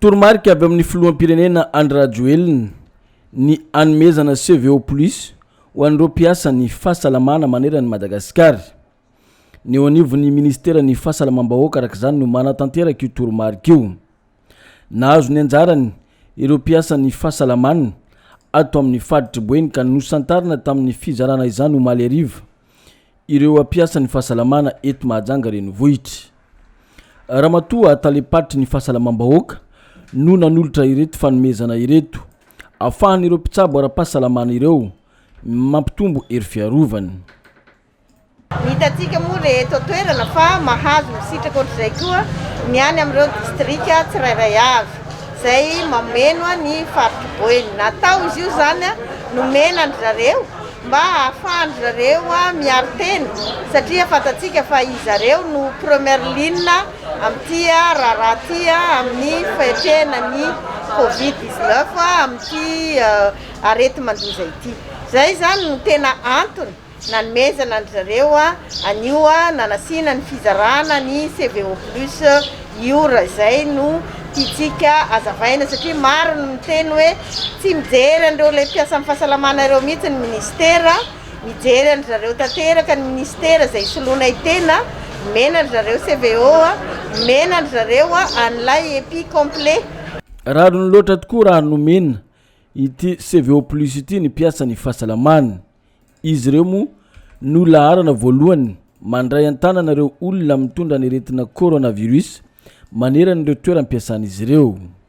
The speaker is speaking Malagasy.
Toromarika avy amin'ny filoham-pirenena Andry Rajoelina ny hanomezana CVO Plus ho an'ireo mpiasan'ny fahasalamana manerana an'i Madagasikara. Ny eo anivon'ny minisiteran'ny fahasalamam-bahoaka araka izany no manatanteraka io toromarika io. Nahazo ny anjarany ireo mpiasan'ny fahasalamana ato amin'ny faritr'i Boeny ka nosantarina tamin'ny fizarana izany omaly hariva ireo mpiasan'ny fahasalamana eto Mahajanga renivohitra. Ramatoa talem-paritry ny fahasalamam-bahoaka no nanolotra ireto fanomezana ireto ahafahan'ireo mpitsabo ara-pahasalamana ireo mampitombo hery fiarovana. Ny hitantsika moa re eto an-toerana fa mahazo misitraka ohatr'izay koa ny any amin'ireo distrika tsirairay avy izay mameno ny faritr'i Boeny. Natao izy io izany nomena an-dry zareo mba hahafahan-dry zareo miaro tena satria fantatsika fa izareo no première ligne amin'ity raharaha ity amin'ny fiatrehana ny covid 19 amin'ity areti-mandoza ity. Izay izany no tena antony nanomezana an-dry zareo an'io nanasiana ny fizarana ny CVO plus io raha izay no tiantsika hazavaina satria maro ny miteny hoe tsy mijery an'ireo ilay mpiasan'ny fahasalamana ireo mihitsy ny minisitera, mijery an-dry zareo tanteraka ny minisitera izay soloinay tena, omena an-dry zareo CVO, omena an-dry zareo an'ilay EPI complet. Rariny loatra tokoa raha nomena ity CVO plus ity ny mpiasan'ny fahasalamana. Izy ireo moa no laharana voalohany mandray an-tanana ireo olona mitondra ny aretina coronavirus manerana ireo toeram-piasan'izy ireo.